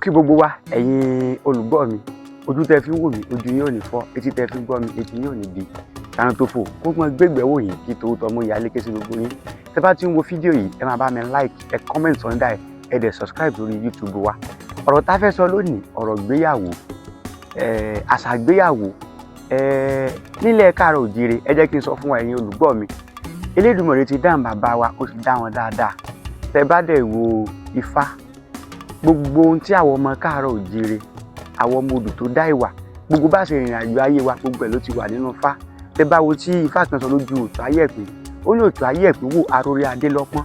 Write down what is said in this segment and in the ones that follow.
Kí gbogbo wa, ẹ̀yin olùgbọ́ mi, ojú tẹ́ fi ń wò mí, ojú yín ò ní fọ́. Etí tẹ́ fi ń gbọ́ mi, etí yín ò ní di. Tàràn tó fò kó mọ gbégbé wò yín kí tòótọ́ mú ìyá lékè sí gbogbo yín. Tẹ́ bá ti ń wo fídíò yìí, ẹ máa bá mi like, ẹ comment under ẹ, ẹ dẹ̀ subscribe lórí YouTube wa. Ọ̀rọ̀ tá a fẹ́ sọ lónìí, ọ̀rọ̀ gbéyàwó, àṣà gbéyàwó nílẹ̀ káàárọ̀ òjíire. Ẹ jẹ́ kí n sọ fún wa, ẹ̀yin olùgbọ́ mi, Elédùmarè ti dá bàbá wa, ó ti dá wọn dáadáa. Tẹ́ bá dẹ̀ wo Ifá, gbogbo ohun tí àwọn ọmọ káàárọ̀ òjíire, àwọn ọmọ odù tó dá ìwà, gbogbo bá ṣe ìrìn àjò ayé wa, gbogbo ẹ̀ ló ti wà nínú Ifá. Tẹ́ bá wo tí Ifá kan sọ lójú òtún ayé ẹ̀pín, ó ní òtún ayé ẹ̀pín wò arórí adé lọ́pọ́n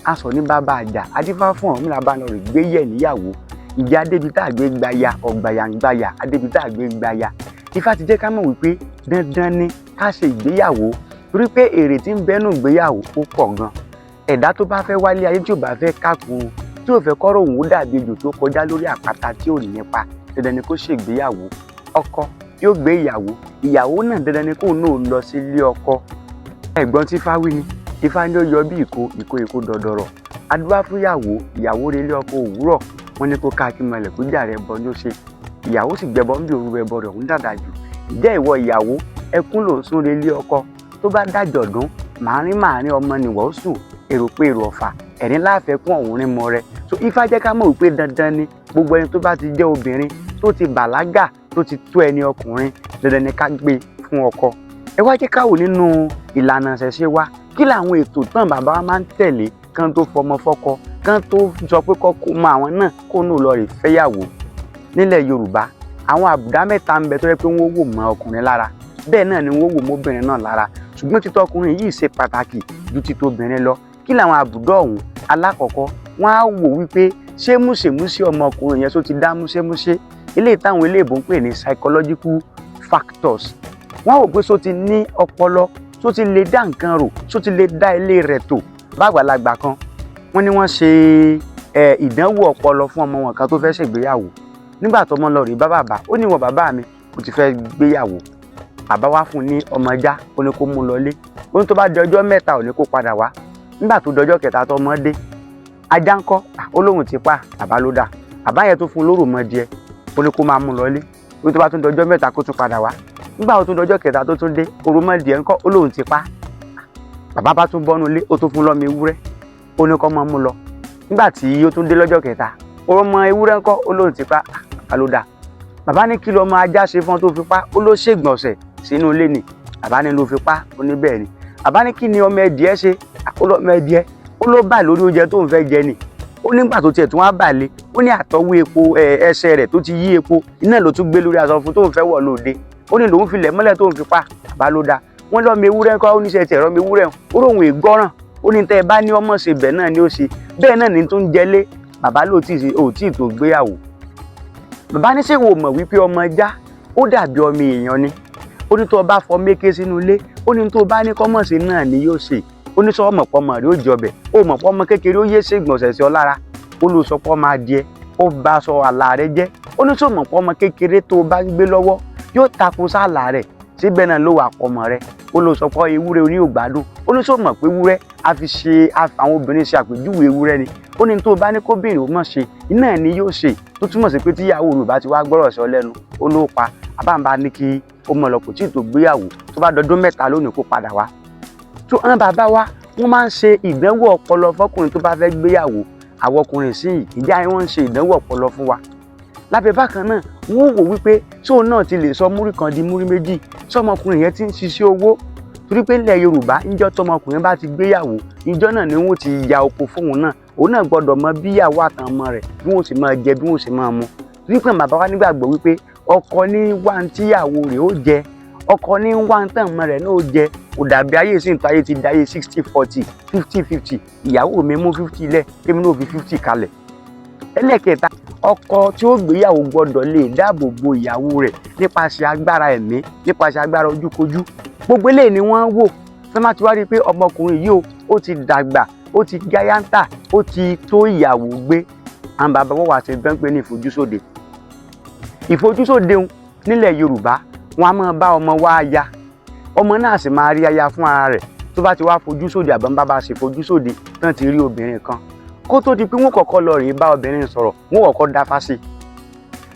aṣọ ní bàbá àjà adífá fún Ọ̀rúnmìlà bá lọ rè gbé yẹ̀ níyàwó ìjà adébi tá àgbé gbaya ọ̀gbàyà ń gbaya adébi tá àgbé gbaya. Ifá ti jẹ́ ká mọ̀ wípé dandan ni ká ṣe ìgbéyàwó, torí pé èrè tí ń bẹ́nu ìgbéyàwó ó pọ̀ gan. Ẹ̀dá tó bá fẹ́ wálé ayé, tí ò bá fẹ́ kákun, tí ò fẹ́ kọ́rọ̀ òun ó dàbí ejò tó kọjá lórí àpáta tí ò nípa, dandan ni kó ṣègbéyàwó. Ọkọ yóò gbé ìyàwó, ìyàwó náà dandan ni kóun náà lọ sí ilé ọkọ. Ẹ̀gbọ́n tí Ifá wí ni, Ifá ní ó yọ bí ìkó ìkó ìkó dọ̀dọ̀rọ̀ adúbá fún ìyàwó, ìyàwó relé ọkọ òwúrọ̀. Wọn ní kó ká kí mọlẹ̀ kó jàre ẹbọ ní ó ṣe, ìyàwó sì gbẹbọ ń bí òru, ẹbọ rẹ̀ ń dàdà jù. Ǹjẹ́ ìwọ ìyàwó, ẹkún ló ń sún relé ọkọ. Tó bá dájọ̀dún màárín màárín ọmọ nìwọ́ sùn, èrò pé èrò ọ̀fà ẹ̀rín láàfẹ́ kún ọ̀hún rín mọ́ rẹ. So Ifá jẹ́ ká mọ̀ wípé dandan ni gbogbo ẹni tó bá ti jẹ́ obìnrin, tó ti bàlágà, tó ti tó ẹni ọkùnrin, dandan ni ká gbé fún ọkọ. Ẹ wá jẹ́ ká wò nínú ìlànà ìṣẹ̀ṣe wa, kí làwọn ètò tán bàbá wa máa ń tẹ̀lé kán tó fọmọ fọ́kọ, kán tó sọ pé kọ́kọ́ mọ àwọn náà kó nù lọ rè fẹ́yàwó. Nílẹ̀ Yorùbá, àwọn àbùdá mẹ́ta ń bẹ tó yẹ pé wọ́n wò mọ́ ọkùnrin lára, bẹ́ẹ̀ náà ni wọ́n wò mọ́bìnrin náà lára, ṣùgbọ́n títọ́ ọkùnrin yìí ṣe pàtàkì ju títọ́ obìnrin lọ. Kí làwọn àbùdá ọ̀hún? Alákọ̀ọ́kọ́, wọ́n á wò wípé ṣé múṣemúṣe ọmọkùnrin yẹn tó ti dá múṣémúṣé, eléyìí táwọn eléèbó ń pè ní psychological factors. Wọ́n á wò pé ṣó ti ní ọpọlọ, ṣó ti lè dá nǹkan rò, ṣó ti lè dá ilé rẹ̀ tò. Bàgbàlagbà kan, wọ́n ní wọ́n ṣe ìdánwò ọpọlọ fún ọmọ wọn kan tó fẹ́ ṣègbéyàwó. Nígbà tó ọmọ lọ rí bá bàbá, ó ní, "Ìwọ bàbá mi, mo ti fẹ́ gbéyàwó." Bàbá wá fún un ní ọmọ ẹja, ó ní kó mú lọlé. Ó ní tó bá di ọjọ́ 3 ó ní kó padà wá. Nígbà tó dọjọ́ kẹta tó ọmọ dé, "Ajá ńkọ́?" Ó lóhùn ti pa. Bàbá ló dà. Bàbá yẹn tó fún un lóró mọ díẹ̀, ó ní kó máa mú lọlé. Ó ní tó bá tún dọjọ́ 3 kó tún padà wá. Nígbà tó tún dọjọ́ kẹta tó tún dé, "Òròmọdìẹ ńkọ́?" Ó lóhùn ti pa. Bàbá bá tún bọ́nu ilé, ó tún fún lọ́mọ ewúrẹ́, ó ní kó máa mú lọ. Nígbà tí ó tún dé lọ́jọ́ kẹta, "Òròmọ ewúrẹ́ ńkọ́?" Ó lóhùn ti pa. Bàbá ló dà. Bàbá ní, "Kí lọmọ ajá ṣe fún ọ tó fi pa?" Ó ló ṣègbọ̀nsẹ̀ sínú ilé ni. Bàbá ní, "Ló fi pa?" Ó ní bẹ́ẹ̀ ni. Bàbá ní, "Kí ni ọmọ ẹdìẹ ṣe?" Ó lọ ọmọ ẹdìẹ, ó ló bà lórí oúnjẹ tó ń fẹ́ jẹ ni. Ó nígbà tó tiẹ̀ tún wá bà lé, ó ní àtọwé epo ẹsẹ̀ rẹ̀ tó ti yí epo iná ló tún gbé lórí aṣọ fún tó ń fẹ́ wọ̀ lóde. Ó ní lòun filẹ̀ mọ́lẹ̀ tó ń fi pa. Bàbá ló dá. Wọ́n lọ́mọ ewúrẹ́ ńkọ́? Ó ní ṣe tiẹ̀ rọ́mọ ewúrẹ́, ó lóun ègbọ́ràn. Ó ní tẹ́ ẹ bá ní ọmọ ṣe bẹ́ẹ̀ náà ni ó ṣe bẹ́ẹ̀ náà ní tó ń jẹlé. Bàbá ló tí ò tí tó gbéyàwó. Bàbá ní, ṣé wo mọ̀ wípé ọmọ ẹja ó dàbí ọmọ èèyàn ni? Ó ní tó o bá fọ méke sínú ilé, ó ní tó o bá ní kọ́mọ̀ sí náà ni yóò ṣe. Ó ní sọ ọmọ pọmọ rẹ ó jọbẹ, ó mọ̀ pọmọ kékeré ó yé ṣègbọ̀nsẹ̀ sí ọ lára. Ó ló sọ pọ́ máa díẹ̀, ó bá aṣọ àlà rẹ jẹ́. Ó ní sọ mọ̀ pọmọ kékeré tó o bá ń gbé lọ́wọ́ yóò tako sáàlà rẹ̀ síbẹ̀ náà ló wà pọmọ rẹ. Ó ló sọ pé ewúrẹ́ oní ògbádùn. Ó ní sọ mọ̀ pé ewúrẹ́ a fi ṣe àwọn obìnrin ṣe àpèjúwe ewúrẹ́ ni. Ó ní tó o bá ní kóbìnrin ó mọ̀ ṣe iná ni yóò ṣe, tó túmọ̀ sí pé tíyàwó rẹ̀ bá ti wá gbọ́rọ̀ sí ọ lẹ́nu, ó ló pa. Àbáǹbá ní kí ó mọ̀ lọ, kò tí ì tó gbéyàwó. Tó bá dọdún 3 lónìí, kó padà wá. Tó àwọn bàbá wa, wọ́n máa ń ṣe ìdánwò ọpọlọ fọkùnrin tó bá fẹ́ gbéyàwó. Àwọn ọkùnrin sí ìjà wọ́n ń ṣe ìdánwò ọpọlọ fún wa. Lábẹ́ bákan náà, wọ́n wò wípé tóun náà ti lè sọ múrí kan di múrí méjì, sọmọkùnrin yẹn ti ń ṣiṣẹ́ owó, torí pé nílẹ̀ Yorùbá, níjọ́ tọmọkùnrin bá ti gbéyàwó, ìjọ́ náà ni wọ́n ti ya oko fóun náà. Òun náà gbọ́dọ̀ mọ bí ìyàwó àtàwọn ọmọ rẹ̀ bí wọ́n sì máa jẹ, bí wọ́n sì máa mu, torí pé bàbá wa nígbàgbọ́ wípé ọkọ ní wá ń tíyàwó rẹ̀ ó jẹ, ọkọ ní wá ń tàn mọ́ rẹ̀ náà ó jẹ. Kò dàbí ayé sí ìtọ́, ayé ti di ayé 60-40, 50-50. Ìyàwó mi mú 50 lẹ̀, kémi náà fi 50 kalẹ̀. Ẹlẹ́kẹta, ọkọ tí ó gbéyàwó gbọ́dọ̀ lè dáàbò bo ìyàwó rẹ̀ nípasẹ̀ agbára ẹ̀mí, nípasẹ̀ agbára ojúkojú. Gbogbo eléyìí ni wọ́n wò fẹ́ má ti wá rí i pé ọmọkùnrin yìí o, ó ti dàgbà, ó ti gáyántà, ó ti tó ìyàwó gbé. Àwọn bàbá wọn wà ṣe gbọ́n pé ní ìfojúsóde. Ìfojúsóde ń nílẹ̀ Yorùbá, wọn a máa bá ọmọ wa aya, ọmọ náà sì máa rí aya fún ara rẹ̀. Tó bá ti wá fojúsóde, àbọ̀n bá bá ṣe fojúsóde tán, ti rí obìnrin kan, kó tó di pé wọ́n kọ́kọ́ lọ rèé bá obìnrin sọ̀rọ̀, wọ́n kọ́kọ́ dáfá sí i.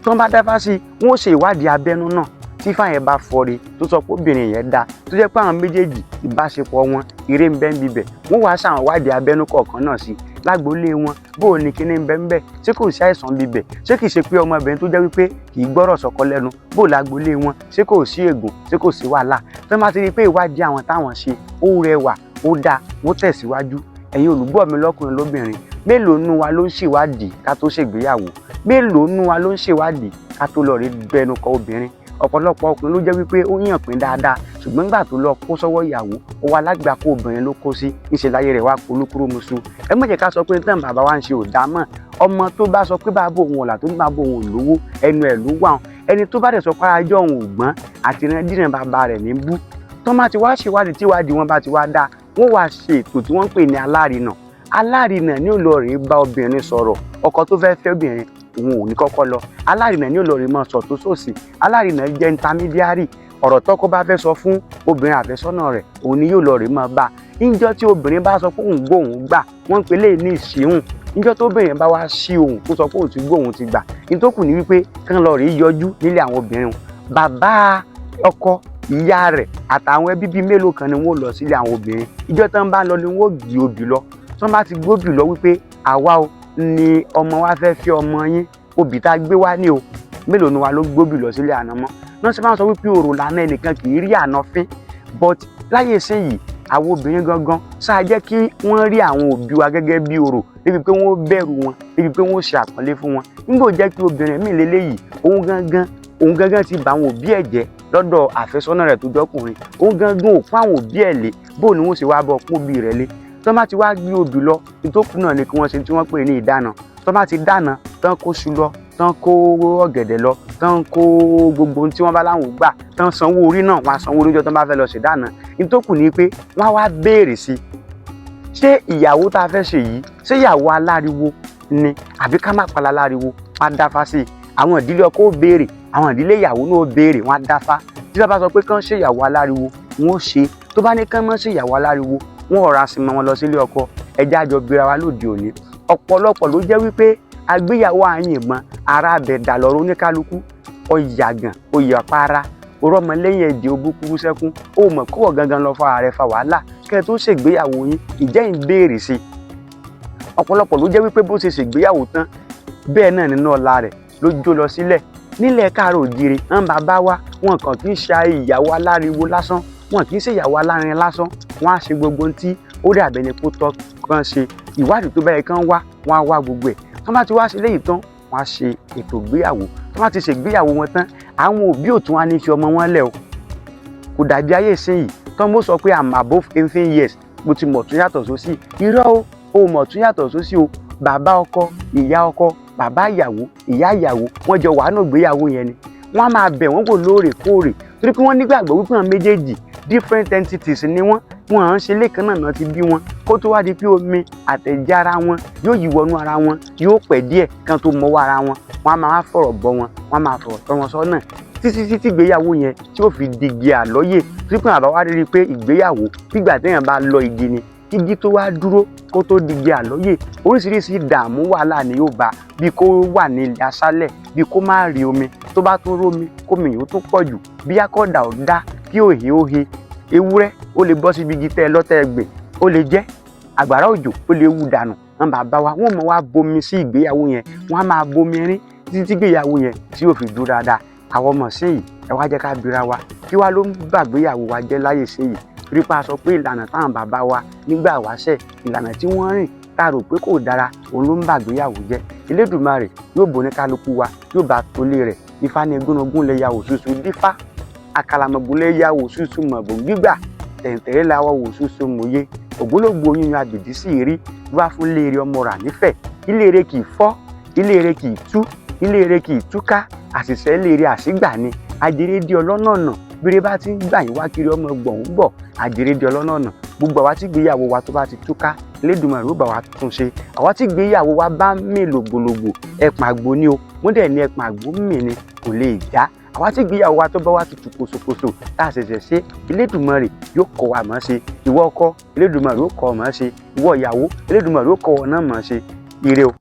Tí wọ́n bá dáfá sí i, wọ́n ó ṣe ìwádìí abẹ́nú náà. Tí ifá yẹn bá fọre, tó sọ pé obìnrin yẹn dáa, tó jẹ́ pé àwọn méjèèjì ìbáṣepọ̀ wọn ire ń bẹ ń bibẹ̀, wọ́n wàá ṣàwọn ìwádìí abẹ́nú kọ̀ọ̀kan náà sí lágboolé wọn. Bó o ní kíní ń bẹ ń bẹ, ṣé kò sí àìsàn bibẹ̀? Ṣé kìí ṣe pé ọmọbìnrin tó jẹ́ wípé kì í gbọ́rọ̀ sọ́kọ lẹ́nu? Bó o lágboolé wọn, ṣé kò sí ègún? Ṣé kò sí wàhálà? Tí wọ́n bá ti rí i pé ìwádìí àwọn táwọn ṣe ó rẹwà, ó dáa, wọ́n tẹ̀síwájú. Ẹ̀yin olùgbọ́ mi lọ́kùnrin lóbìnrin, mélòó nú wa ló ń ṣèwádìí ká tó ṣègbéyàwó? Mélòó nú wa ló ń ṣèwádìí ká tó lọ rí bẹnu kọ obìnrin? Ọ̀pọ̀lọpọ̀ ọkùnrin ló jẹ́ wípé ó yàn pín dáadáa, ṣùgbọ́n nígbà tó lọ kó sọ́wọ́ ìyàwó, ó wá lágbàkó obìnrin ló kó sí, ńṣe láyé rẹ̀ wá polúkúrúmuṣu. Ẹ má jẹ́ ká sọ pé tán bàbá wa ń ṣe ò dá mọ́. Ọmọ tó bá sọ pé bàbá òun ọ̀là, tó ní bàbá òun ò lówó, ẹnu ẹ̀ ló wà. Ẹni tó bá dẹ̀ sọ pé ajọ́ òun ò gbọ́n, àti ìrandíran bàbá rẹ̀ ní bú. Tó má ti wá ṣèwádìí, tí ìwádìí wọn bá ti wá dáa, wọ́n wá ṣe ètò tí wọ́n ń pè ní alárinà. Alárinà ní ó lọ rèé bá obìnrin sọ̀rọ̀. Ọkọ tó fẹ́ fẹ́ obìnrin, òun ò ní kọ́kọ́ lọ. Alárinà ní ó lọ rèé máa sọ tó sòsì. Alárinà jẹ́ intermediary. Ọ̀rọ̀ tọ́kọ bá fẹ́ sọ fún obìnrin àfẹ́sọ́nà rẹ̀, òun ni yóò lọ rèé máa bá. Níjọ́ tí obìnrin bá sọ pé òun gbọ́, òun gbà, wọ́n ń pè léyìí ní ìṣíhùn. Níjọ́ tó obìnrin bá wá sí òun tó sọ pé òun ti gbọ́, òun ti gbà, ní tó kù ní wípé kán lọ rèé yọjú nílé àwọn obìnrin. Bàbá ọkọ, ìyá rẹ̀ àtàwọn ẹbí bíi mélòó kan ni wọ́n lọ sílé àwọn obìnrin. Ìjọ́ tán bá lọ ni wọ́n gbé obì lọ. Tí wọ́n bá ti gbóbì lọ wípé àwa o ni ọmọ wa fẹ́ fi ọmọ yín, obì tá a gbé wá ní o. Mélòó ni wa ló gbóbì lọ sílé àná mọ́ náà? Ṣe máa ń sọ wípé òrò lànà ẹnìkan kì í rí àná fín. But láyé ìsinyìí, àwọn obìnrin gangan ṣáà jẹ́ kí wọ́n rí àwọn òbí wa gẹ́gẹ́ bí orò, débi pé wọ́n bẹ̀rù wọn, débi pé wọ́n ṣe àpọ́nlé fún wọn. Nígbà ó jẹ́ pé obìnrin míì lélẹ́yìí, òun gangan ti bà àwọn òbí ẹ̀ jẹ́ lọ́dọ̀ àfẹ́sọ́nà rẹ̀ tó jọ́kùnrin. Òun gangan ò fún àwọn òbí ẹ̀ lé. Bó ni wọ́n ṣe wá bọ́ kún òbí rẹ̀ lé? Tó bá ti wá gbé obì lọ, ìtókù náà ni kí wọ́n ṣe tí wọ́n pè ní ìdáná. Tó bá ti dáná tán, kó ṣu lọ tán, kó ọ̀gẹ̀dẹ̀ lọ tán, kó gbogbo ohun tí wọ́n bá láwọn gbà tán, sanwó orí náà, wọ́n á sanwó orí jọ. Tán bá fẹ́ lọ ṣèdáná, ìtókù ni pé wọ́n á wá béèrè sí i, ṣé ìyàwó tá a fẹ́ ṣe yìí, ṣé ìyàwó aláriwo ni àbí ká má pa aláriwo? Wọ́n á dáfá sí i. Àwọn ìdílé ọkọ ó béèrè, àwọn ìdílé ìyàwó náà ó béèrè, wọ́n á dáfá. Tí bá sọ pé kán ṣe ìyàwó aláriwo, wọ́n ó ṣe. Tó bá ní kán má ṣe ìyàwó aláriwo, wọ́n ọ̀rọ̀ àsìmọ́ wọn lọ sílé ọkọ. Ẹjẹ́ àjọ bíra wa lóde òní. Ọ̀pọ̀lọpọ̀ ló jẹ́ wípé agbéyàwó àyìnbọn ara abẹ̀dà lọ́rọ̀ oníkálukú ọ̀yàgàn oyàpara orọ́mọlẹ́yìn ẹ̀dẹ̀ ogúnkúrú sẹ́kún. Ó mọ̀ kọ́wọ̀ gangan lọ fa ààrẹ fa wàhálà kẹ́ ẹ tó ṣègbéyàwó yín. Ìjẹ́ ń béèrè sí i. Ọ̀pọ̀lọpọ̀ ló jẹ́ wípé bó ṣe ṣègbéyàwó tán, bẹ́ẹ̀ náà nínú ọlá rẹ̀ ló jó lọ sílẹ̀. Nílẹ̀ káàárọ̀ òjìrè, ń bàbá wa, wọn kàn kì í ṣe ìyàwó aláriwo lásán, wọn kì í ṣe ìyàwó alárin lásán. Wọn á ṣe gbogbo ohun tí ó dàbẹ̀ ni kó tọ́ kán ṣe. Ìwádìí tó bá yẹ kán wá, wọn á wá gbogbo ẹ̀. Tán bá ti wá ṣe léyìí tán, wọn á ṣe ètò ìgbéyàwó. Tán bá ti ṣègbéyàwó wọn tán, àwọn òbí ò tún wá ní fi ọmọ wọn lẹ̀ o. Kò dàbí ayé ìsinyìí tán mo sọ pé I'm above 18 years, mo ti mọ̀ tún yàtọ̀ sósì. Irọ́ o, o mọ̀ tún yàtọ̀ sósì o. Bàbá ọkọ, ìyá ọkọ, bàbá ìyàwó, ìyá ìyàwó, wọ́n jọ wàánù ìgbéyàwó yẹn ni. Wọ́n á máa bẹ̀ wọ́n wò lóòrèkóòrè, torí pé wọ́n nígbàgbọ́ wípé àwọn méjèèjì, different entities ni wọ́n. Wọ́n à ń ṣe lẹ́ẹ̀kan náà náà ti bí wọn. Kó tó wá di pé omi àtẹ̀jẹ́ ara wọn yóò yí wọnú ara wọn, yóò pẹ́ díẹ̀ kan tó mọ́wọ́ ara wọn. Wọ́n á máa fọ̀rọ̀ bọ́ wọn, wọ́n á máa fọ̀rọ̀ tọ́ wọn sọ́nà títí títí ìgbéyàwó yẹn tí ó fi digi àlọ́yè. Torí pé àbá wá rí i pé ìgbéyàwó, gbígbà téèyàn bá lọ igi ni, igi tó wá dúró kó tó digi àlọ́yè, oríṣiríṣi ìdààmú wàhálà ni yóò bá, bí kó wà ní ilẹ̀ aṣálẹ̀, bí kó má rí omi, tó bá tún rómi, kómi yìí ó tún pọ̀ jù, bí akọ́dà ò dá kí òhè ó he. Ewúrẹ́ ó lè bọ́ síbi igi tẹ́ ẹ lọ́tẹ́ ẹgbẹ̀, ó lè jẹ́ àgbàrá òjò, ó lè wú dànù. Wọn bàbá wa, wọn mọ̀ wá bomi sí ìgbéyàwó yẹn, wọn á máa bomi rín títí tí ìgbéyàwó yẹn tí yóò fi dúró dáadáa. Àwọn ọmọ sí yìí, ẹ wá jẹ́ ká bira wa, kí wá ló ń bàgbéyàwó wa jẹ́ láyè sí yìí? Torí pé a sọ pé ìlànà táwọn bàbá wa nígbà wáṣẹ̀, ìlànà tí wọ́n rìn tá a rò pé kò dára, òun ló ń bàgbéyàwó jẹ́. Elédùmarè yóò bò ní kálukú wa, yóò bá tolé rẹ̀. Ifá ní gúnugún lè ya òṣùṣù dífá, àkàlàmọ̀gbò lè ya òṣùṣù mọ̀bò gbígbà, tẹ̀ǹtẹ̀rẹ́ làwọ̀ òṣùṣù mòye, ògbólógbò oyún àgbèdì sì rí wá fún léèrè ọmọ rà nífẹ̀ẹ́. Ilé rẹ̀ kì í fọ́, ilé rẹ̀ kì í tú, ilé rẹ̀ kì í túká. Àṣìṣe léèrè àṣìgbà ni àjèrèdí ọlọ́nà ọ̀nà. Bíire bá ti ń gbà yín wá kiri, ọmọ gbọ̀n bọ̀ àjèrèdí ọlọ́nà ọ̀nà. Gbogbo àwa tí ìgbéyàwó wa tó bá ti túká, Elédùmarè ó bá wa tún ṣe. Àwa tí ìgbéyàwó wa bá ń mì lògbòlògbò, ẹ̀pọ̀n àgbo ni o, wọ́n dẹ̀ ní ẹ̀pọ̀n àgbo mì ni kò lè já. Àwa tí ìgbéyàwó wa tó bá wá tutù kòsòkòsò tá a ṣẹ̀ṣẹ̀ ṣe, Elédùmarè yóò kọ́ wa mọ̀ ṣe. Ìwọ ọkọ, Elédùmarè yóò kọ́ ọ mọ̀ ṣe. Ìwọ ìyàwó, Elédùmarè yóò kọ́ ọ náà mọ̀ ṣe. Ire o.